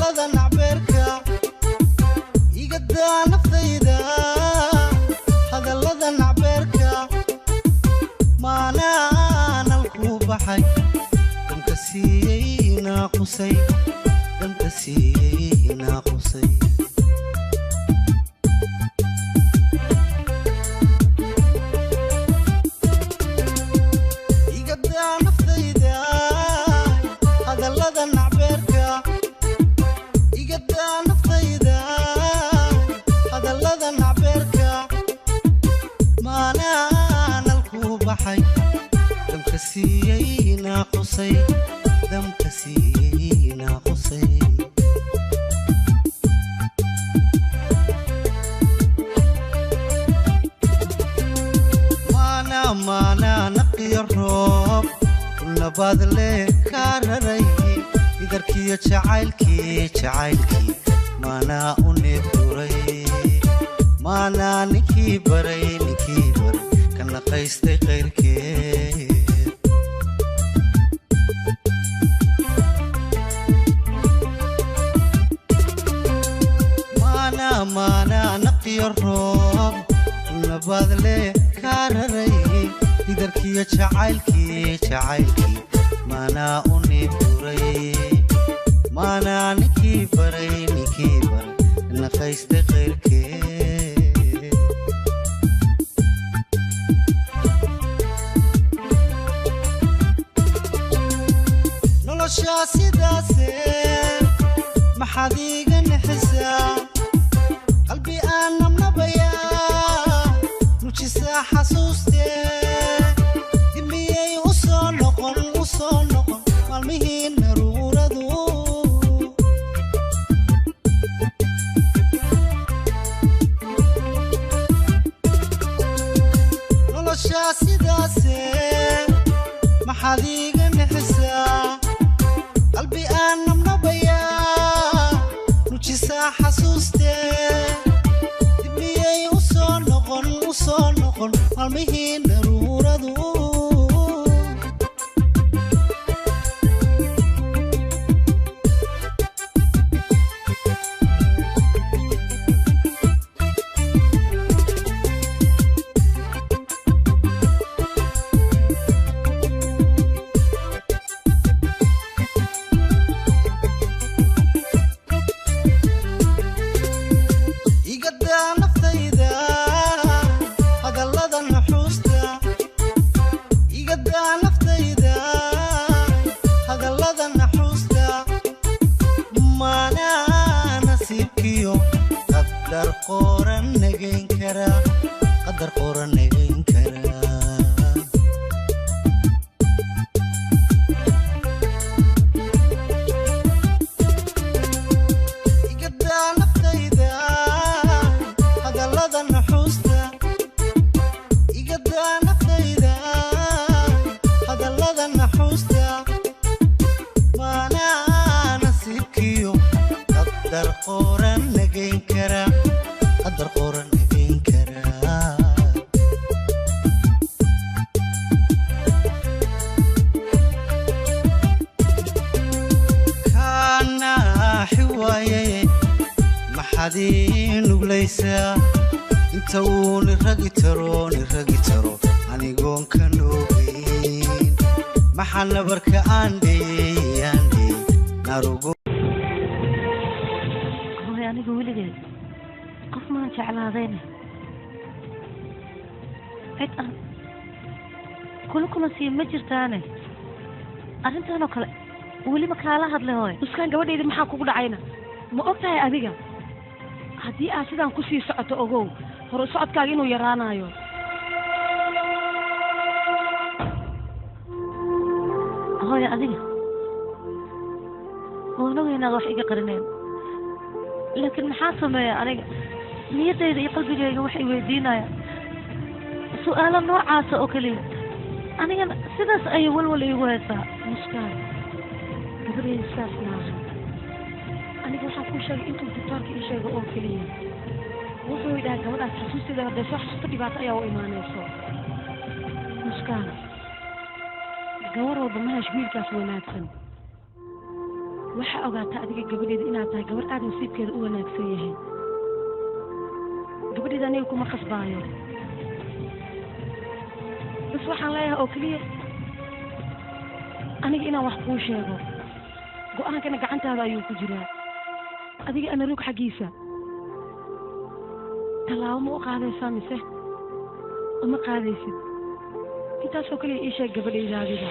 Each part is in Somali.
Hadallada nacbeerka igadaa naftayda, hadallada nacbeerka maanaanal ku baxay, damka siiyey naaqusay, damka siiyey naaqusay. Igadaa naftayda, hadallada nacbeerka igadaa naftayda, hadallada nacbeerka maanaanal ku baxay, damka siiyey naaqusay, damka siiyey naaqusay. Maana maana naqiyo roob nabaad le kaa raray, idarkiyo jacaylkii jacaylkii maanaa u neebduray, maanaa ninkii baray, ninkii baray ka naqaystay qayrkeed. Maana maana naqiyo roob nabaad le kaa raray, idarkiyo jacaylkii jacaylkii maanaa u neebduray, maanaa ninkii baray, ninkii baray naqaystay qayrkeed. Noloshaa sidaase maxaad iiga nixisaa? Qalbi aan nabnabayaa nujisaa xasuustee, dib miyay u soo noqon, u soo noqon maalmihii naruuradu? Noloshaa sidaase maxaad iiga nixisaa? Qalbi aan nabnabayaa nujisaa xasuustee, dib miyay u soo noqon, u soo noqon maalmihii naruuradu? Igadaa naftayda, hadallada naxuusta igadaa naftayda, hadallada naxuusta maanaa nasiibkiyo qadar qoran nagayn kara, qadar qoran nagayn kara. Igadaa naftayda, hadallada naxuusta igadaa naftayda, hadallada naxuusta maanaa nasiibkiyo qadar qoran nagayn kara, qadar qoran nagayn kara. Kaanaaxi waaye, maxaad ii nuglaysaa? Inta uu niragi taro, niragi taro anigoon ka noogeyn, maxaa nabarka aan dheeyey, aan dheeyey narugo? Hooy, aniga weligeed qof maan jeclaadayne, cid aan kula kulansiiyo ma jirtaane, arrintan oo kale weliba kaala hadlay hooy. Muskaan gabadhayda, maxaa kugu dhacayna? Ma og tahay adiga haddii aad sidaan kusii socoto, ogow horu socodkaaga inuu yaraanayo. Hooyo, adiga waan ogay inaad wax iga qarineen, laakiin maxaa sameeya? Aniga niyaddayda iyo qalbigayga waxay weydiinayaan su'aalo noocaasa oo keliya, anigana sidaas ayay walwal iigu haysaa. Muskaan gabadhayda, sidaas maaha. Aniga waxaan kuu sheegay intuu doctoorka ii sheegay oo keliya. Wuxuu yidhaha gabadhaas xasuusteeda hadday soo xasuusto dhibaato ayaa u imaanayso. Muskaan, gabar walba ma hesho wiilkaas wanaagsan. Waxaa ogaataa adiga gabadheeda inaad tahay gabar aad nasiibkeeda u wanaagsan yahay. Gabadheeda aniga kuma khasbaayo. Bas waxaan leeyahay oo keliya aniga inaan wax kuu sheego. Go'aankana gacantaada ayuu ku jiraa. Adiga Anaruug xaggiisa tallaabo ma u qaadaysaa mise uma qaadaysid? Intaasoo kaliya ii sheeg gabadhayda adiga.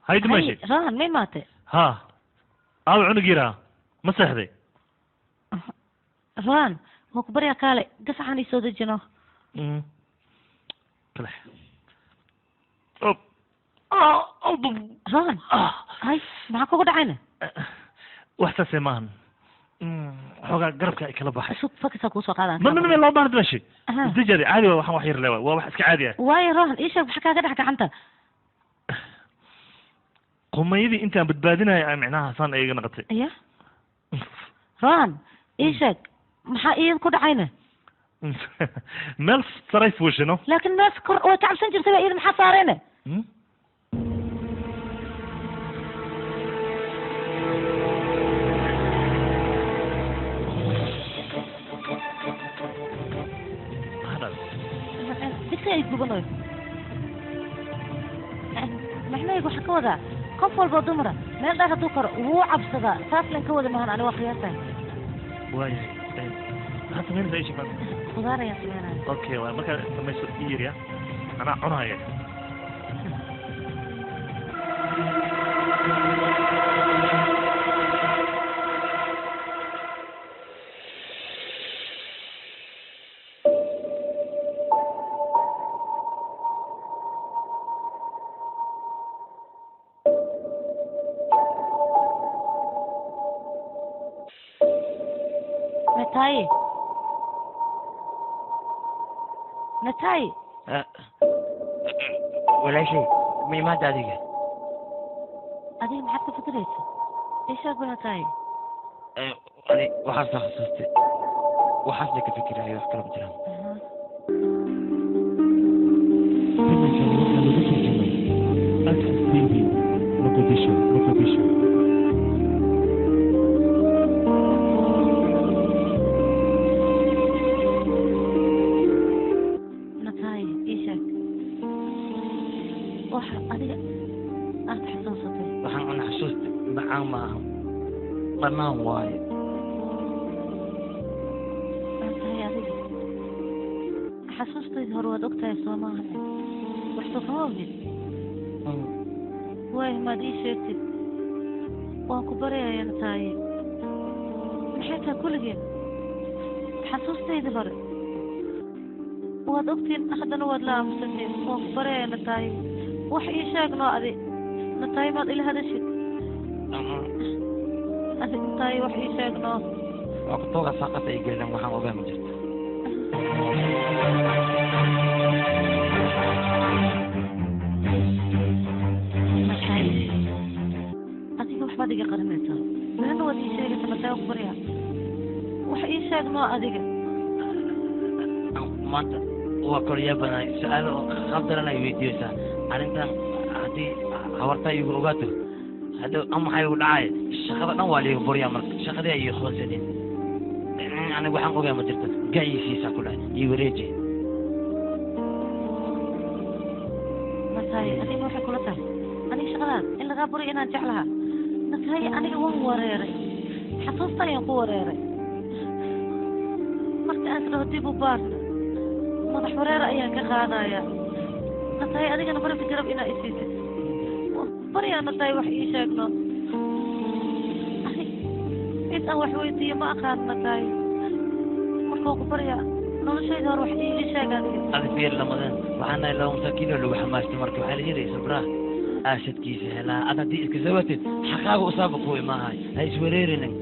هاي دمشق راهن مين ماتي؟ ها أو عنق ما سحدي ران هو كبر يا كالي قص عني سود الجنو طلع أوب ران هاي معك وقد عينه وحساسي مان حوغا قربك كلا بحي شوف فكسك وسوق هذا من لو بارد ماشي دجري عادي waxaan wax yar leeyahay waa wax iska caadi ah waay Rohan ii sheeg waxa kaaga dhaxka gacanta qumayadii intaan badbaadinay ay macnaha saan iyaga noqotay iya Rohan ii sheeg maxaa ii ku dhacayna meel saray fuushino laakiin meel kor way ka cabsan jirtay iyada maxaa saarayna macnahaygu waxaa ka wadaa qof walba dumara meel dheer hadduu koro wuu cabsadaa saas lan ka wada mahan ani waa qiyaastahay waayahay maxaad samaynaysaa ii sheeg maanta khudaar ayaan samaynaya okay waay markaad samayso ii yar ya anaa cunaya نتاي نتاي ولا شيء ما adiga adiga maxaad ka fikiraysa ii sheeg ba nataay ani waxaasna xasuustay waxaasna ka fikirayo wax kala ma jiraan filimkan waxaa lagu turjumay Access TV Mogadishu Mogadishu. Nataay ii sheeg waxa adiga aad xasuusatay waxaan cuna xasuustay macaan ma aha dhanaan waaye nataay adiga xasuustayda hore waad ogtahay soo maaha wax soo kama ogid waay maad ii sheegtid waan ku baryayaa nataay maxay tahay kulligeen xasuustayda hore waad ogtiin haddana waad la aamusantiin waan ku baryayaa nataay wax ii sheeg noo adi nataay maad ila hadashid adi nataay wax ii sheeg noo waa ku tooga saaqata ay gelin waxaan ogaa ma jirto nataay adiga waxbaad iga qarinaysaa berina waad ii sheegaysaa nataay waan ku baryaa wax ii sheeg noo adiga maanta waa koryaa badanay su-aalo oo khaldaran ay weydiiyeysaa arrintan haddii habartaa igu ogaato hadhow ama maxaa igu dhacay shaqada dhan waa liiga buryaa marka shaqadii ay ii hoonsadeen aniga waxaan ogaa ma jirto gaayisiisaa ku dhahay ii wareeji nataay adiga waxay kula tahay aniga shaqadaas in lagaa buriyo inaan jeclahaa nataay aniga waan wareeray xasuusta ayaan ku wareeray marka aan isdhaho dib u baarta madax wareer ayaan ka qaadayaa nataay adigana barabka garab inaa isiisid baryaa nataay wax ii sheegno ani cid aan wax weydiiyo ma aqaan nataay marka waan ku baryaa Noloshayda hore wax iiga sheeg adiga. Adi fiir lamadeen waxaan nahay laba masaakiin oo lagu xamaastay marka waxaa la yidhi sabraha aasadkiisa helaa ad haddii iska sawatid xaqaaga usaaba ku imaahay ha iswareerinin.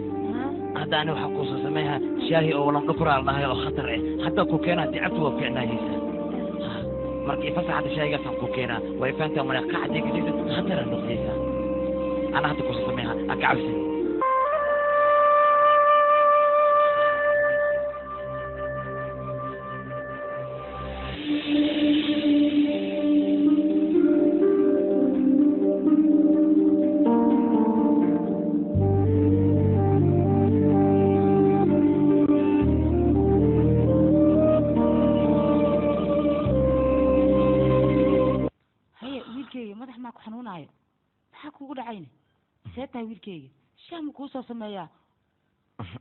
Hadda ani waxaa kuusoo sameeyaa shaahi oo walan dhukuraa la dhahay oo khatar eh hadda ku keena haddii cabtu waa fiicnaayeysaa. Marka ifasax hadda shaahigaasaan ku keenaa way fahantaa male qacdii kasisa khataraa noqdaysaa. Ana hadda kuusoo sameeyaa ha ka cabsin.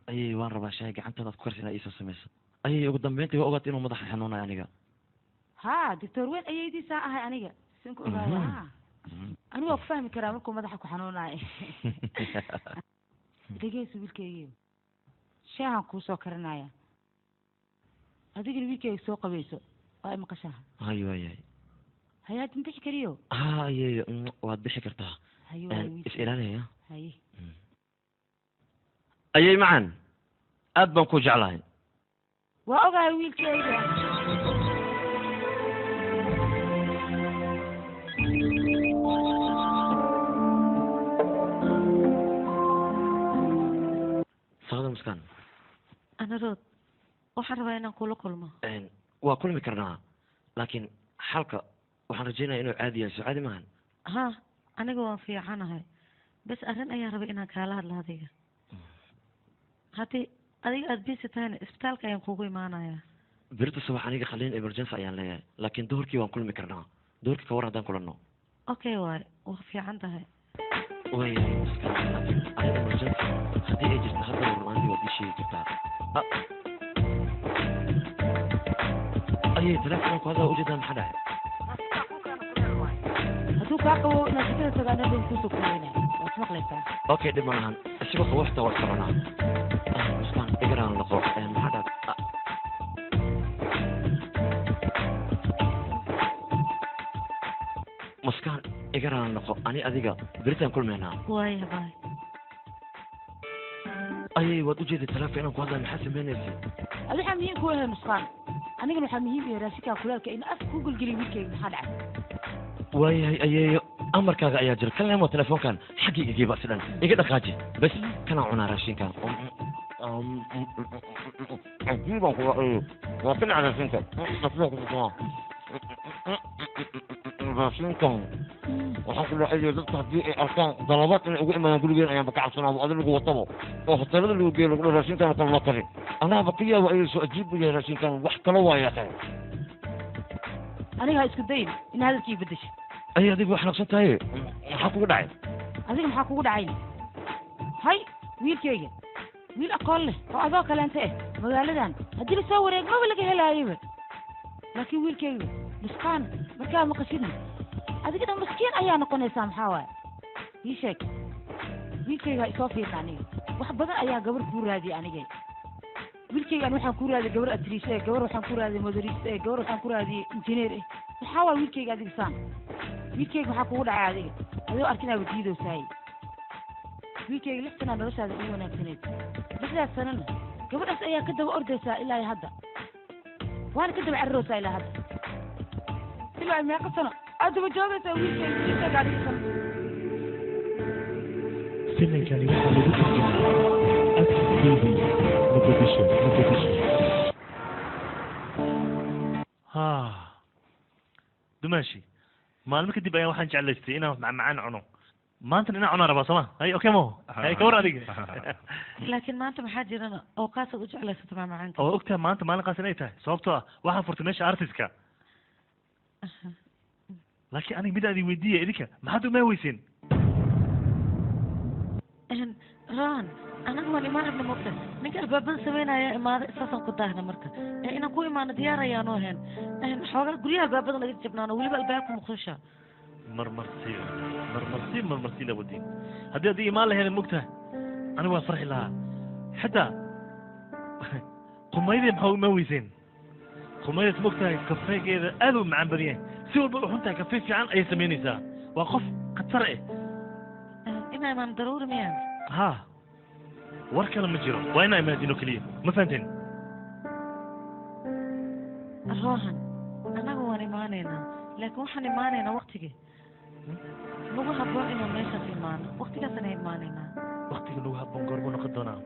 Ayay waan rabaa shahay gacantaada aad ku karsan inaad iisoo samayso. Ayay ugu dambeyntii waa ogaatay inuu madaxa xanuunayo aniga. Haa doctor weyn ayaydiisaa ahay aniga sin ku ogaada. Anigu waa ku fahmi karaa markuu madaxa ku xanuunayo. Dhegeyso wiilkeygiiyo, shaahan kuu soo karinaya, adigana wiilkeyga soo qabayso waa imaqashaha. Hayo wayahay. Hayaad ma bixi kariyo? Haa ayeeyo waad bixi kartaa. Hayo waay wiil. Is ilaalaya. Haye. Ayay macan aad baan ku jeclahay. Waa ogahay wiilkeyga. Saqada Muskaan. Anarood, waxaan rabaa inaan kula kulmo. Waa kulmi karnaa laakiin xalka waxaan rajeynaya inuu caadi yahay, soo caadi maahan? Haa aniga waan fiicanahay, bes arrin ayaan rabay inaan kaala hadlo adiga. Haddii adiga aada busy tahayna isbitaalka ayaan kugu imaanayaa. Berita subax aniga qaliin emergency ayaan leeyahay, laakiin duhurkii waan kulmi karnaa. Duhurkii ka war haddaan kulanno? Okay waay, waa fiican tahay. Waayahay Muskaan, laakiin arrin emergency haddii ay jirto hadda run ahaantii waad ii sheegi kartaa. Ayay telefoonku hadda ujeedaa maxaa dhacay? Hadduu kaa qabo inaad jikada tagaana dhan kuusoo kulmeynaya waad maqlaysaa. Okay dhib ma lahan, isagoo qabo xitaa waa iska cunaa. Muskaan igaraan noqo maxaa dhacay? Muskaan igaraan noqo, ani adiga beritaan kulmeynaa. Waaya baay. Ayay waad ujeeday telefoon inaan ku hadlaya, maxaa sameynaysay? Adi waxaa muhiim ku ahay Muskaan, anigana waxaa muhiim yahay raashinkaa kulaalka in afka ku gelgeliyo wiilkeyga. Maxaa dhacay? Waayahay ayeeyo amarkaaga ayaa jira. Kan leemo telefoonkan xaggii igiiba si dhan iga dhaqaaji bes kanaan cunaa raashinkan. Cajiibaan kula waa ka dhacay raashinka raashinkan. Waxaan ku dhaxayo dadka haddii ay arkaan dalabaad inay ugu imaadaan gurigeen ayaanba ka cabsanaaba adi lagu watabo oo hoteelada lagu geeyo lagu dhaho raashinkan kale loo kari anaaba ka yaabo. Ayay soo ajiib u yahay raashinkan wax kalo waaya kale. Aniga ha isku dayin in hadalkii bedesho. Ay adigu wax naqsan tahay, maxaa kugu dhacay? Adiga maxaa kugu dhacay? Hay wiilkeyga, wiil aqoon leh oo adoo kaleente eh magaaladan haddii lasoo wareeg maba laga helaayaba, laakiin wiilkeyga Muskaan markaa maqashidna adiga dhan maskiin ayaa noqonaysaa. Maxaa waaye ii sheeg wiilkeyga, isoo fiirna aniga wax badan ayaa gabar kuu raadiyay. Aniga wiilkeyga an waxaan ku raadiyay gabar atriishe eh, gabar waxaan ku raadiyay modarist eh, gabar waxaan ku raadiyay injineer eh. Maxaa waay wiilkeyga adiga saan? Wiilkeyga maxaa kugu dhacay adiga adoo arkinaaba diidowsaay? Wiilkeyga 6 sanaa noloshaada ii wanaagsaneyd, 6daas sanana gabadhaas ayaa ka daba ordaysaa ilaa iyo hadda, waana ka daba cararowsaa ilaa hadda. Ilaa iyo meeqa sano aad daba joogaysaa wiilkeyga? Wiilkeyga adiga sano. Filimkani waxaa lagu turjumay Access TV, Mogadishu, Mogadishu. Ha dumaashi, maalmo kadib ayaan waxaan jeclaystay inaan macmacaan cuno. Maantana inaan cunaan rabaa sooma? Hay okay mo hay ka war adiga. Laakiin maanta maxaa jirana oo qaasaad u jeclaysato macmacaanka? Oo ogtahay maanta maalin qaas inay tahay sababtoo ah waxaan furtay meesha artiska. Laakiin aniga mid aan idin weydiiya, idinka maxaad umaa weyseen? Ron, anaga waan imaan rabna mogta, ninka albaabada sameynaya imaada saasaan ku daahna marka inaan ku imaano diyaar ayaanu ahayn. Xoogaa guryaha albaabada naga jabnaano weliba albaabka muqdisho. Marmarsiyo marmarsiyo marmarsiyo la wadiin. Haddii aad ii imaan lahayn mogtahay aniga waan farxi lahaa. Xitaa qumaydii maxaa uma weyseen? Khumaydas mogtahay kafeegeeda aad u macaan badan yahay. Si walba u xun tahay kafee fiican ayay samaynaysaa. Waa qof khatar eh. Inaa imaan daruuri miyaan? Ha, war kale ma jiro, waa inaa imaadino keliya, ma fahanteen? Rohan, annagu waan imaanaynaa, laakiin waxaan imaanaynaa waktigii nagu habboon inaan meeshaas imaano, waktigaasana imaanaynaa. Waktiga nagu habboon goormuu noqon doonaa?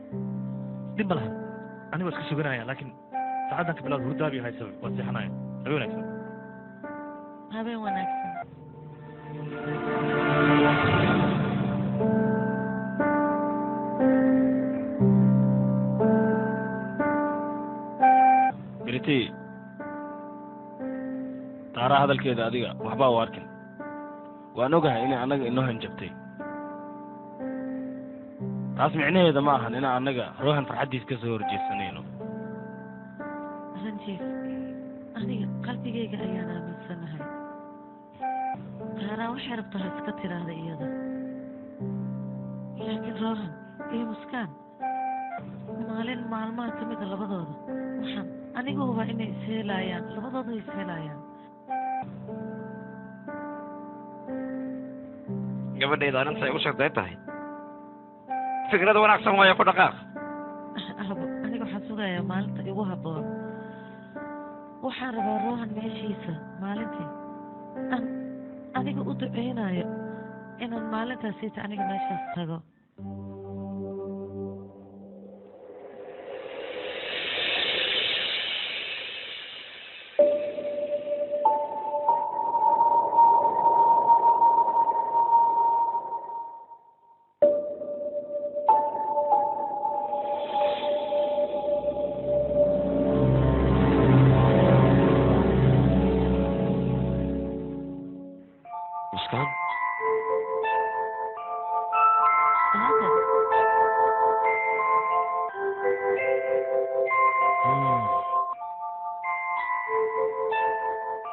Dhib ma laha, aniga waa iska suganaya, laakiin saacaddan ka bilaad hurdaabi haysa, waan seexanaya. Habeen wanaagsan. Habeen wanaagsan. Gariti, Taaraa hadalkeeda adiga waxbaa u arkin. Waan ogahay inay annaga inoo hanjabtay. Taas micnaheeda ma ahan inaan annaga Rohan farxaddiis ka soo horjeedsanayno. Ranjiif, aniga qalbigayga ayaan aaminsanahay. Taaraa waxay rabtaa ha iska tiraahda iyada, laakiin Rohan iyo Muskaan maalin maalmaha ka mida labadooda waxaan anigu hubaa inay isheelaayaan, labadooda way isheelaayaan. Gabadhayda arrinta ay u sheegtay tahay fikrad wanaagsan waayo, ku dhaqaaq. Abo, aniga waxaan sugayaa maalinta igu habboon. Waxaan rabaa Rohan meeshiisa maalintii aan aniga u duceynayo inaan maalintaasiita aniga meeshaas tago. Muskaan. Aadan.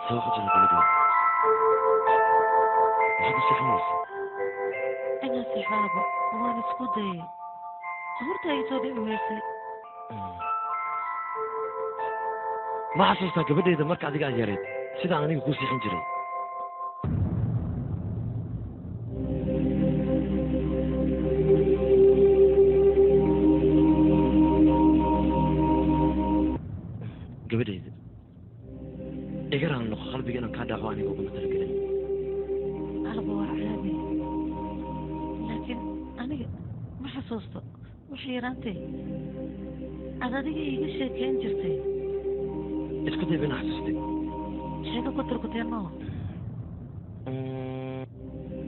Soo xujina gabadheeda, maxaad u seexan weysa? Inaan seexaaba waan isku dayay, horta ay soo dhici weysay. Ma xasuustaa gabadheyda marka adiga aad yareed sidaan aniga kuu seexin jiray? Gabadheyda, iga raali noqo, qalbiga inaan kaa dhaaco aniga uguma talagelin. Aba, waa caadi, laakiin aniga ma xasuusto waxay yaraantay aad adiga iiga sheekeyn jirtay. Isku dayba inaa xasuustay. Sheeko ku turkuteen maaha?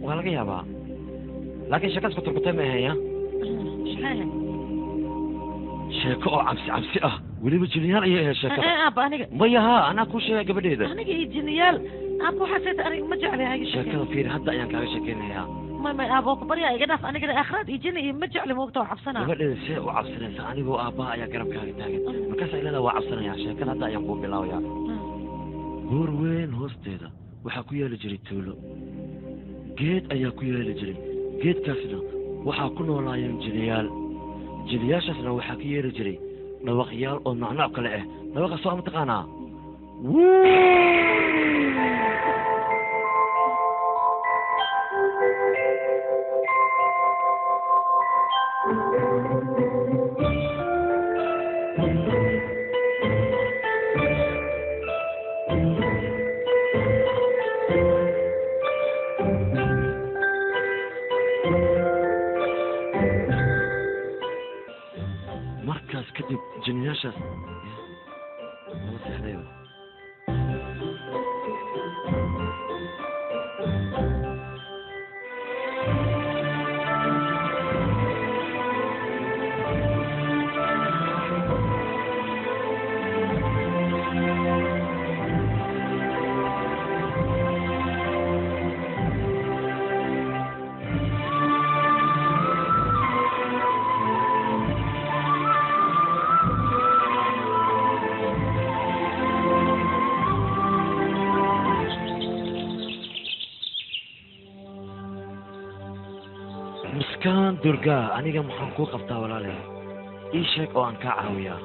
Waa laga yaabaa, laakiin sheekada isku turkutay ma ahaya. Maxay ahayd? Sheeko oo cabsi cabsi ah, weliba jiniyaal ayay ahayd sheekada. Aaba, aniga Maya, haa, anaa kuu sheegay gabadheeda. Aniga iyo jiniyaal, aaba, waxaa seeta aniga ma jecli ha iga sheekeen. Sheekada fiir, hadda ayaan kaaga sheekeynayaa. May, aaba, waa ku baryaa, iga dhaaf. Anigana aakhiraad iyo jini iyo ma jecli, moogta, waa cabsanaa. Gabadheeda, see u cabsanaysa anigoo aabbaha ayaa garabkaaga taagan? Markaasaa ilada waa cabsanayaa. Sheekada hadda ayaan kuu bilaabayaa. Buur weyn hoosteeda waxaa ku yaali jiray tuulo, geed ayaa ku yaali jiray. Geedkaasna waxaa ku noolaayeen jiniyaal. Jiniyaashaasna waxaa ka yeeli jiray dhawaqyaal oo nocnoc kale ah. Dhawaqa soo mataqaanaa? Markaas kadib jiniyaashaas lama seexdayba. Muskaan Durgaa, aniga maxaan kuu qabtaa walaalay? Ii sheeg oo aan kaa caawiyaa.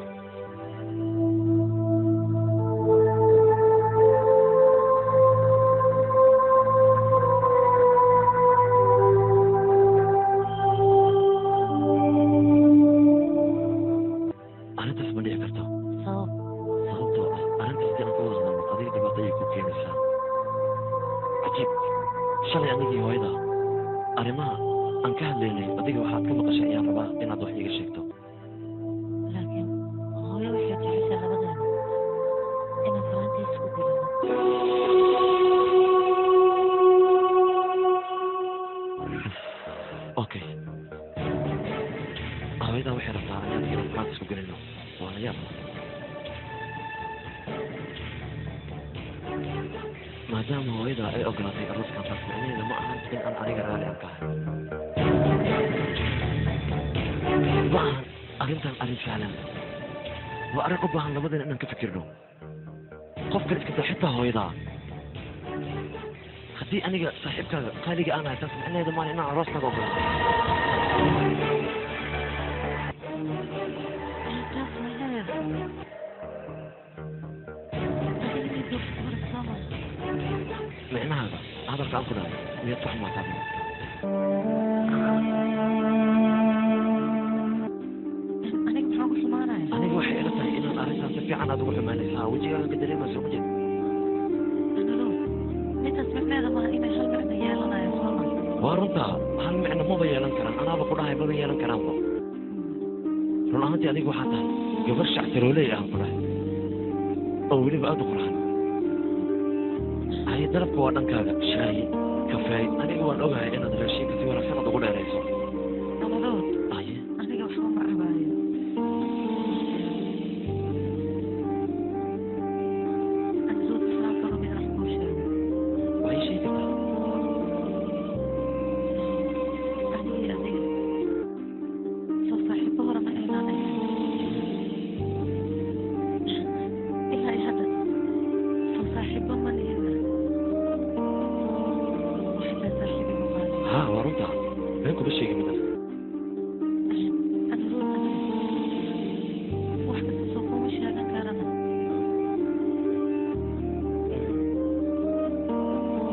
Adiga waxaad ka maqashay ayaan rabaa inaad wax iiga sheegto. Laakiin hooyo waxay jeceshaa labadeena inaan faraantiisa u gelino. Okay, hooyadaa waxay rabtaa aniga inaan faraantiis ku gelino. Waa la yaab, maadaama hooyada ay ogolaatay arooskan, taas micnaheeda ma ahan in aan aniga raalli aan ka ahay. Ma ahan arrintan arrin sahlan, waa arrin u baahan labadeen inaan ka fikirno. Qof kale iska daa, xitaa hooyadaa. Haddii aniga saaxiibkaaga qaaliga aan ahay, taas micnaheeda maahan inaan arooskaaga ogolaatay. Taas micnaheeda adiga inay joogto marka soo mara. Micnahaaga hadalka aan ku dhahay miyaad ku xumaataa adiga? Aniga maxaan ku xumaanaya? Aniga waxay ila tahay inaan arrintan si fiican aad ugu xumaanaysaa. Wejigaaga ka dareemayso ma jeed. Analo, intaas micnaheeda maaha inay hal micno yeelanayo, soo ma? Waa runtaa, hal micno maba yeelan karaan. Anaaba ku dhahay maba yeelan karaanba. Run ahaantii adiga waxaa tahay gabar shactirooley ah ku dhahay, oo weliba aad u qurxan. Haye, dalabka waa dhankaaga, shaahi, kafeey. Aniga waan ogahay inaad raashinka si wanaagsan aad ugu dheerayso. Analo. Haye. Aniga waxba ma cabaayo. Analo, islaamka raba inaan wax kuu sheego. Waa ii sheegi kartaa. Aniga iyo adiga soo saaxiibo hore ma aynaan ahayn? Ilaa iyo hadda soo saaxiibo ma nihina? Waxaa saaxiibigu qaali. Haa, waa runtaa, been kuma sheegi midaas. Analo, aniga wax kasta soo kuma sheegan karana?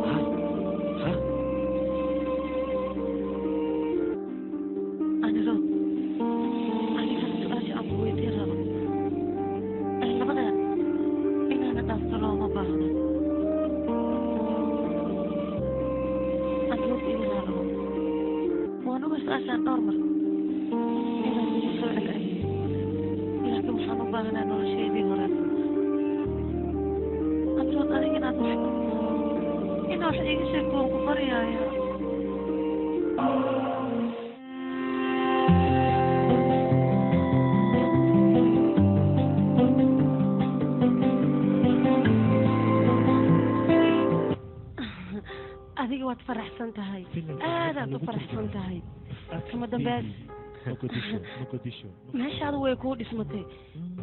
Ha ha. Anilo, aniga su-aasha aan ku weydiin rabo ee labadan inaana dhaafto looma baahno. Anilo, iga rabo, waan oga su-aashaan dhowr mar inaan kugu soo celceliyey, laakiin waxaan u baahanaa noloshaydii horeeto. Anilo, adiga inaad wax iiga sheegto waan ku baryaaya. Adiga waad faraxsan tahay. Filimka aadaad u lagu faraxsan turjumay tahay. Action Kama dambeys. Baby, Mogadishu, Mogadishu. Meeshaadu way kuu dhismatay.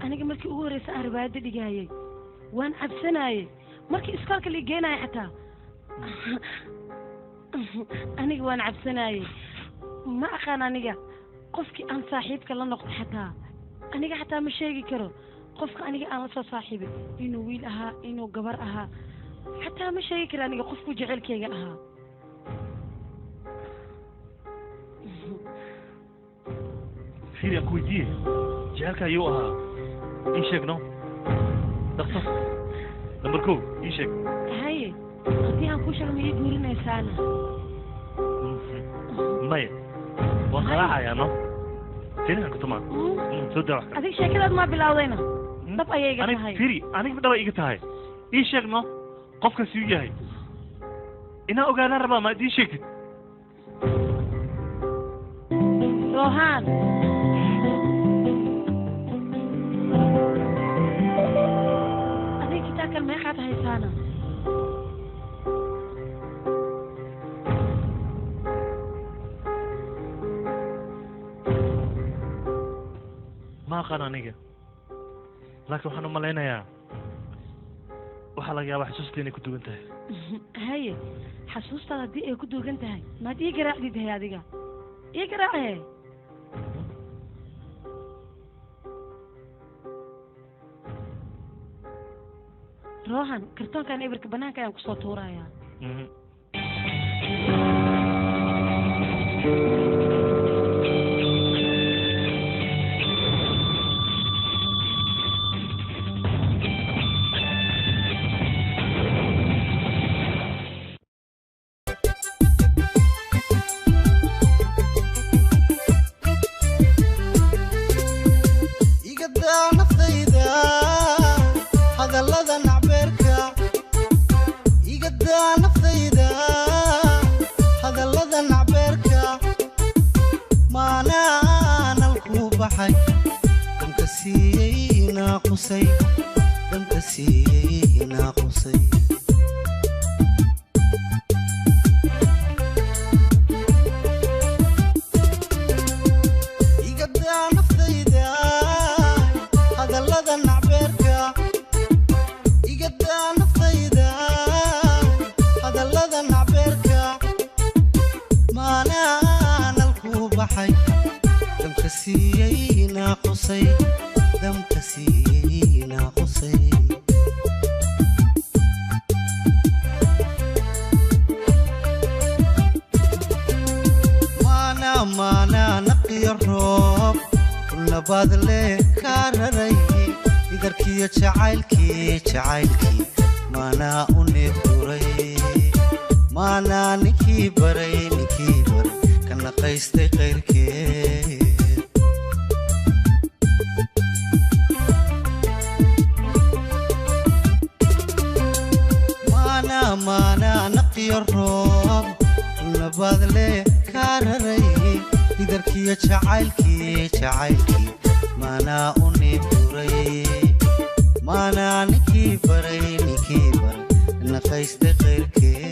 Aniga markii ugu horreysay aan riwaayadda dhigaayay waan cabsanaayey. Markii iskoolka la geenayo xataa aniga waan cabsanaayey. Ma aqaan aniga qofkii aan saaxiibka la noqdo xataa. Aniga xataa ma sheegi karo qofka aniga aan la soo saaxiibay, inuu wiil ahaa, inuu gabar ahaa, xataa ma sheegi karo aniga qofkuu jecelkayga ahaa. Fiiri, aan ku weydiiye, jecelka ayuu ahaa? Ii sheeg no, dhaqso, lambar 1 ii sheeg. Haye, haddii aan kuu sheego ma ii guurinaysaana? Maya, waan qaraacayaa no, tenihan kutumaa. Soo daa wax kale. Adiga sheekadaad maa bilowdayna, dhab ayay iga Aniga tahay. Fiiri, aniga dhaba iga tahay. Ii sheeg no, qofka siyuu yahay inaa ogaanaan rabaa. Ma ii sheegtid? Rohan. Adiga kitaabkan meeqaad haysaana? Ma aqaan aniga, laakiin waxaan u malaynayaa waxaa laga yaabaa xusuusta inay ku duwan tahay. Haye, xasuustaada haddii ay ku duugan tahay, maad ii garaacdid? Hay, adiga ii garaace. Rohan, kartoonkan ebirka banaanka ayaan kusoo tuurayaa. Maanaa nalku baxay damka siiyey naaqusay damka siiyey naaqusay. Igadaa naftayda hadallada nacbeerka igadaa naftayda hadallada nacbeerka maanaa nalku baxay damka siiyey naaqusay damka siiyey naaqusay. Maanaa maanaa naqiyo roob kulnabaad leh kaa raray idarkiyo jacaylkii jacaylkii maanaa u neefduray maanaa ninkii baray ka naqaystay qayrkeed. Maanaa maanaa naqiyo roob kulnabaad leh kaa raray idarkiyo jacaylkii jacaylkii maanaa u neefduray maanaa ninkii baray naqaystay qayrkeed.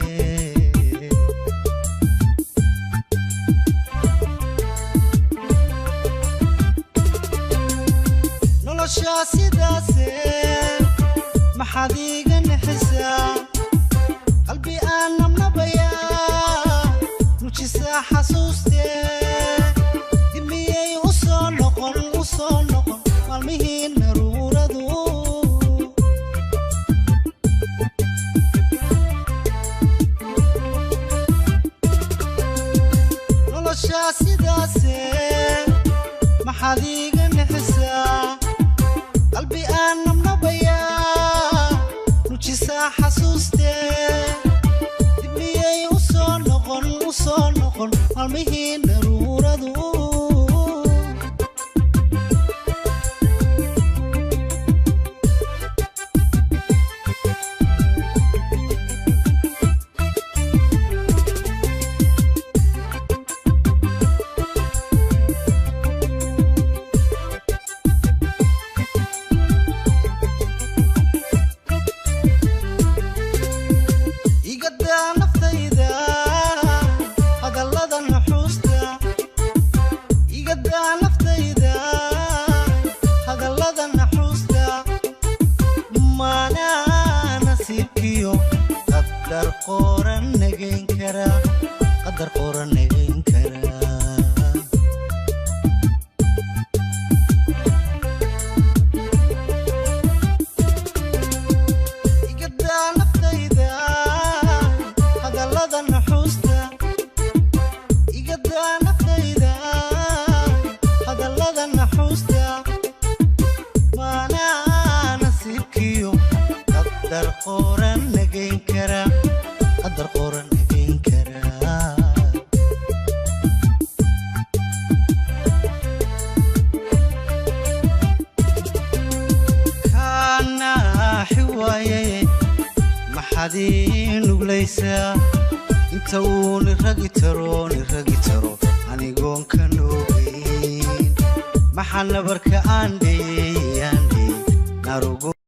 Noloshaa sidaase maxaad iiga naxisaa qalbi aan nabnabayaa nujisaa xasuustee dib miyay u soo noqon u soo noqon maalmihii naruuradu. Noloshaa sidaase maxaad iiga naxisaa qalbi aan nabnabayaa nujisaa xasuustee dib miyay u soo noqon u soo noqon maalmihii naruuradu. Igadaa naftayda hadallada naxuusta igadaa naftayda hadallada naxuusta maanaa nasiibkiyo qadar qoran nagayn kara qadar qoran nagayn kara. Igadaa naftayda hadallada naxuusta igadaa naftayda hadallada naxuusta maanaa nasiibkiyo qadar qoran nagayn kara qadar qoran nagayn kara. Kaa naaxi waaye maxaad ii nuglaysaa inta uu niragi taro niragi taro anigoon ka noogeyn maxaa nabarka aan dheeyey narugo.